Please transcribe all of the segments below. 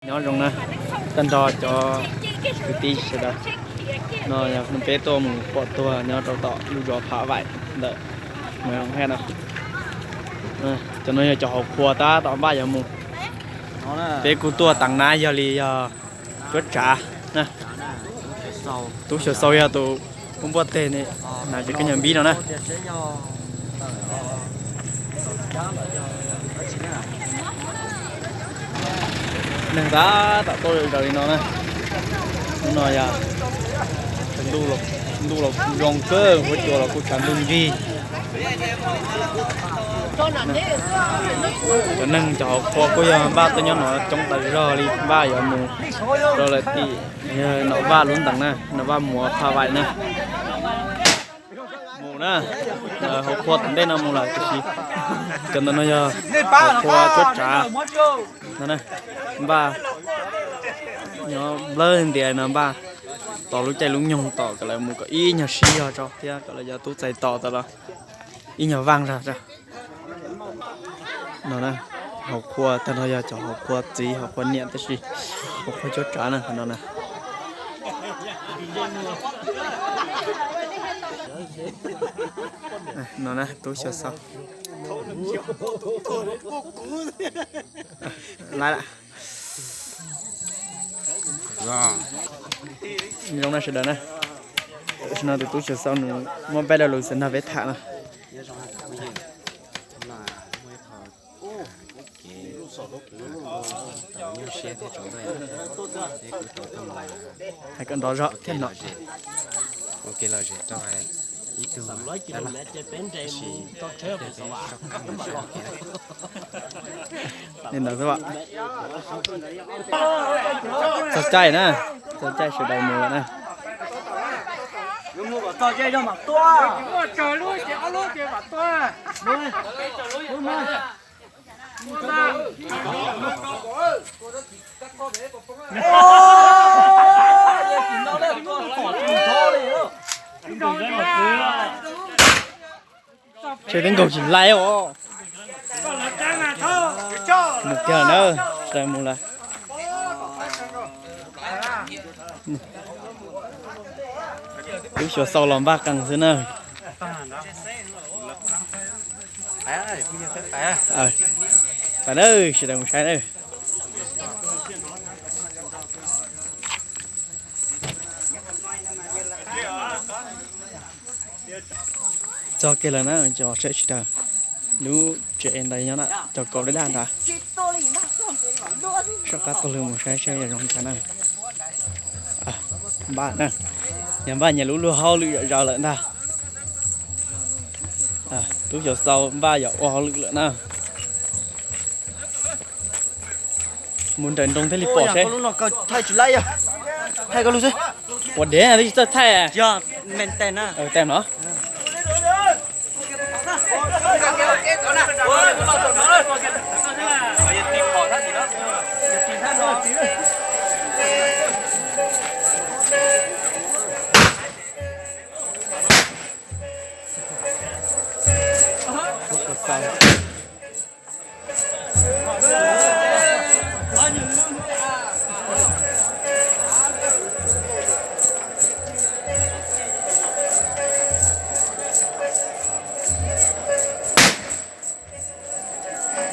Nyob zoo na, tag nrho cov kwv tij sawv daws, no yog peb tuaj mus pom tuag nyob rau tom lub zos Phav Vaim ntawm Moos Hab no. Cov no yog cov hauv qhua tab tom npaj yuav mus. Peb kuj tuaj tav nab yog li yog cuab tsav na. Tub Xyuas Xau yog tus ua npuaj teg ne, na ces koj nyuag npib no na. Neeg tab tom tuaj zaws li no na. Hnub no yog ntuj los zoo kawg, huab cua los kuj tshav ntuj nrig. Cov neeg cov hauv qhua kuj yog npaj tuaj nyob no coob tas zog li, npaj yuav mus rau lawm tim Nom Vaj lub ntees na, Nom Vaj Muas Phav Vaim na. Mus na, hauv qhua tom ntej no mus lawm tiam sis cov ntawm no yog hauv qhua cuab tsav no na. Npaj nyob nplawg ntias no, npaj tos lub caij lub nyoog tos kom lawv mus kom ib nyuag siv zog tso thiab kom lawv cov tub txais tos tas los ib nyuag vaaj zog tso. No na, hauv qhua tag nrho yog cov hauv qhua txiv hauv qhua niam tab sis hauv qhua cuab tsav na qhov no na. No na, Tub Xyuas Xau. Lawm, zoo na sawv daws na. Tam sim no tus Tub Xyuas Xau nws muab peb lo lus xwb nrog peb tham no. Hais kom nrov zog thiab no. Li ntawd xwb. Txog caij na, txog caij sawv daws mus lawm na. Tsheb twb nkaug tsis laib os. Mus kiag na, sawv mus lawm. Tub Xyuas Xau los npaj qees xwb na. Pais na, sawv daws mus saib na. Txog kiag lawm na, cov saib sawv daws. Lub tsev ntawd nyob na, cov kaus daj daj ntawd. Soj qab taug lw mus saib seb zoo li cas na. Npaj na, nyias npaj nyias lub luag hauj lwm zom zaws lawm ntag. Tub Xyuas Xau npaj yog ua hauj lwm lawm na. Mus nrawm nroos thiaj li pom seb. Ua dev twb tsis txawj thaij. Tes no.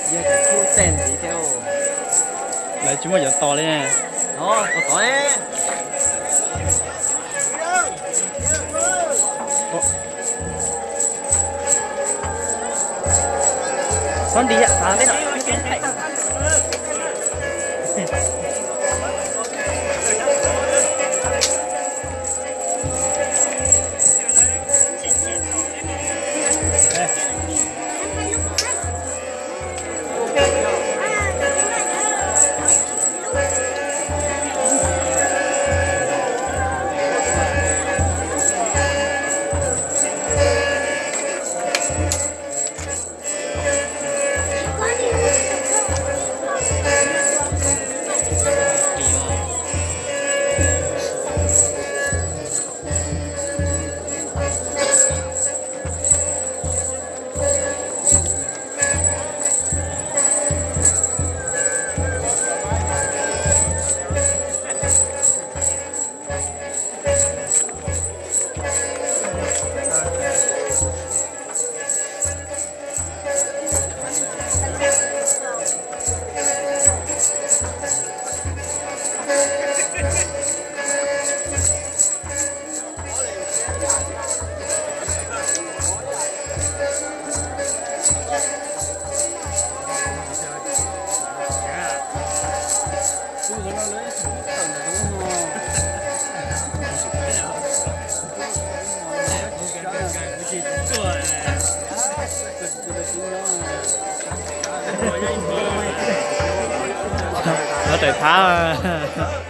Yog cov tub tej ntxiv thiab. Lawv tsis muaj cov tos li. Txhob nti, xav peb no. Lawv tawm thab.